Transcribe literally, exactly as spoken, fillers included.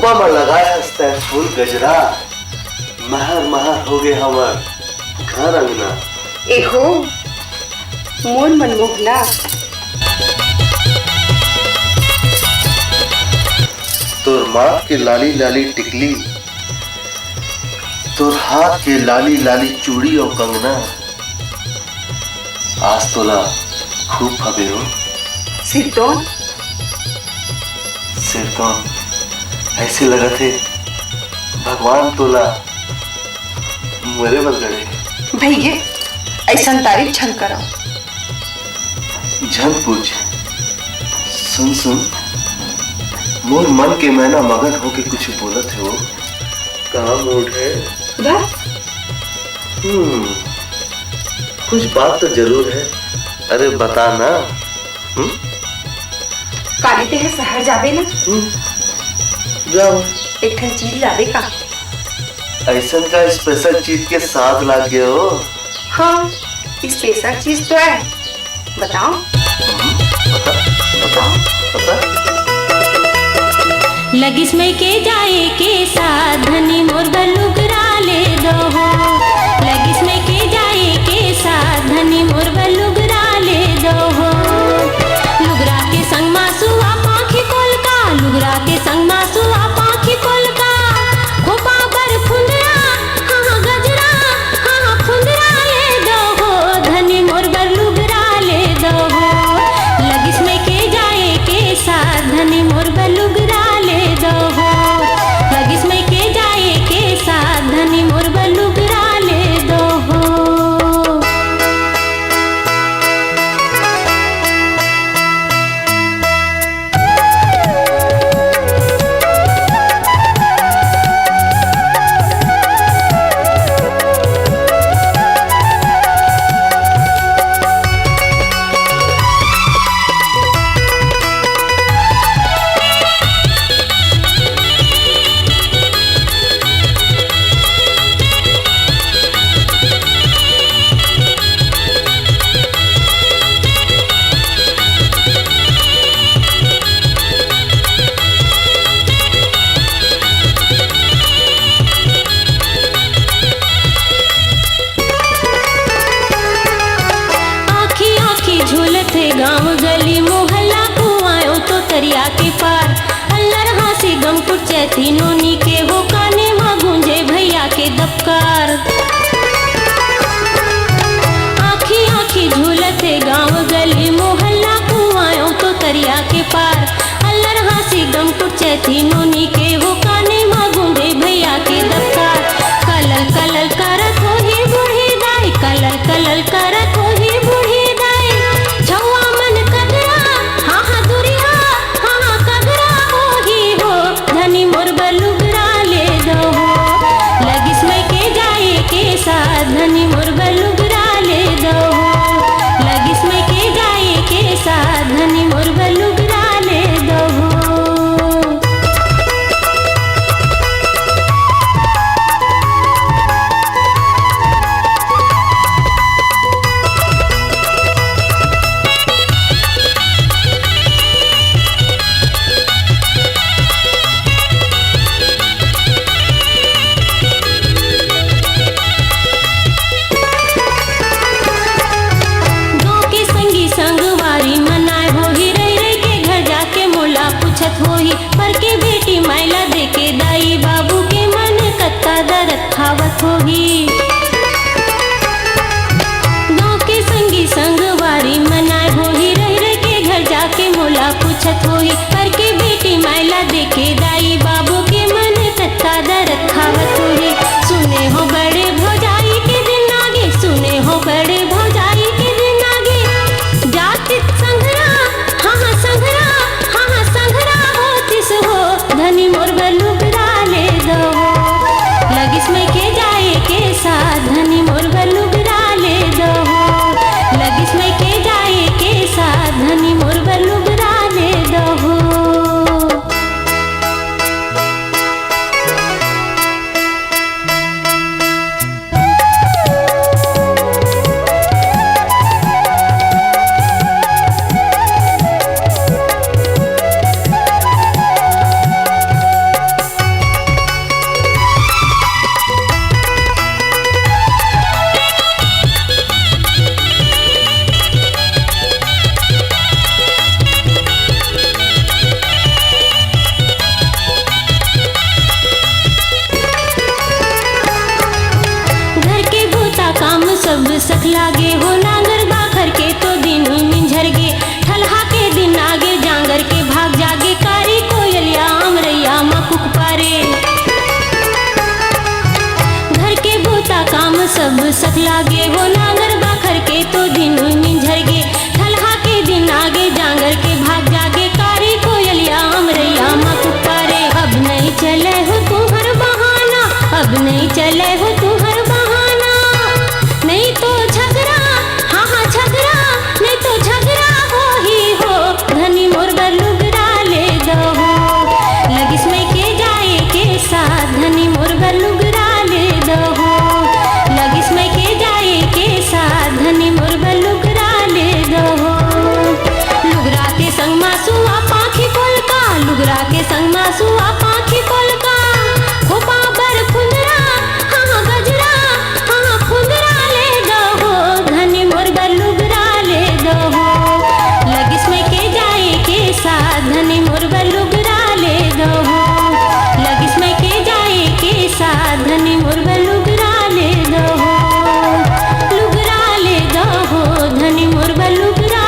पा म लगाए हस तैं फूल गजरा, महर महर होगे हमर घर अंगना। एहो मोर मनमोहना। तोर माथ के लाली लाली टिकली, तोर हाथ के लाली लाली चूड़ी अउ कंगना, आज तोला खूब भावे हो। सिरतोन। सिरतोन, ऐसे लगत हे भगवान तोला मोरे बर गढ़े। भइया, अइसन तारीफ झन करव। झन पूछ। सुन, सुन, मोर मन के मैना मगन होके कुछ बोलत हे वो। का मूड है? बस। हम्म, कुछ बात तो जरूर है। अरे बता ना। हम्म? काली तेह शहर जाबे ना? हम्म, जाओ। एक ठन चीज लाबे का? अइसन का स्पेशल चीज के साथ लाग गए हो? हाँ, स्पेशल चीज तो है। बताओ। लगिस मइके जाए के साथ धनी मोर बर लुगरा ले दो हो। लगिस मइके जाए के साथ धनी मोर बर लुगरा ले दो हो। लुगरा के संग मा सुआ पाखी पोलका, लुगरा के संग मा सुआ पाखी पोलका। खोपा बर फुंदरा, हाँ, हाँ, गजरा, हाँ, हाँ, फुंदरा ले दो हो, धनी मोर बर लुगरा ले दो हो। लगिस मइके जाए के साथ, धनी मोर बर लुगरा ले दो हो। लगिस मइके जाए के साथ, धनी मोर बर लुगरा ले दो हो। आँखी आँखी झूलत हे गाँव गली मोहल्ला, कुआं ओ तो तरिया के पार। अल्लर हाँसी गम कुट चैती नोनी के हो, काने मा गूंजे भैया के दबकार। आँखी आँखी झूलत हे गाँव गली मोहल्ला, कुआं ओ तो तरिया के पार। अल्लर हाँसी गम कुट चैती नोनी के हो, काने मा गूंजे भैया के दबकार। कलल कलल करत होही बूढ़ी दाई, कलल कलल करत होही बूढ़ी दाई। छउवा मन कगरा, हाँ, हाँ, दुरिहा, हाँ, हाँ, कगरा होही हो, धनी मोर बर लुगरा ले दो हो। लगिस मइके जाए के साथ, धनी मोर बर लुगरा ले दो हो। लगिस मइके जाए के साथ, धनी मोर बर लुगरा ले दो हो। गाँव के संगी संगवारी मन आए होही, रहि रहि के घर जाके मोला पूछत होही, पर के बेटी मायला देके दाई बाबू के मन कत्ता दरद खावत होही। गाँव के संगी संगवारी मन आए होही, रहि रहि के घर जाके मोला पूछत होही, पर के बेटी मायला देके दाई बाबू के मन कत्ता दरद खावत होही। सुने हो बड़े भौजाई के दिन आगे, सुने हो बड़े भौजाई के दिन आगे। जातित संघरा, हाँ, हाँ, संघरा, हाँ, हाँ, संघरा होतिस हो, धनी मोर बर लुगरा ले दो हो। लगिस मइके जाए के साथ, धनी मोर बर लुगरा ले दो हो। लगिस मइके जाए के साथ, धनी मोर बर लुगरा ले दो हो। लागे हो नांगर बाखर के तो दिन निंझर गे, ठलहा के दिन आगे जांगर के भाग जागे, कारी कोयलिया अमरैया मा कुकपारे। घर के बोता काम सब सक लागे हो नांगर बाखर के तो दिन निंझर गे, ठलहा के दिन आगे जांगर के भाग जागे, कारी कोयलिया अमरैया मा कुकपारे। अब नहीं चले हो तुहर बहाना, अब नहीं चले हो तुहर बहाना, नहीं तो झगरा, हाँ हाँ झगरा, नहीं तो झगरा होही हो। धनी मोर बर लुगरा ले दहो, लगिस मइके जाए के साथ। धनी मोर बर लुगरा ले दहो, लगिस मइके जाए के साथ। धनी मोर बर लुगरा ले दहो, लुगरा के संग मा सुआ पाखी पोलका, लुगरा के संग मा सुआ पाखी पोलका, खोपा बर खुंदरा, हाँ हाँ गजरा, हाँ हाँ खुंदरा ले दहो। धनी मोर बर लुगरा ले दहो, लगिस मइके जाए के साथ। धनी मोर बर लुगरा ले दहो, लगिस मइके जाए के साथ। धनी मोर बर लुगरा ले दहो, लुगरा ले दहो। धनी मोर बर लुगरा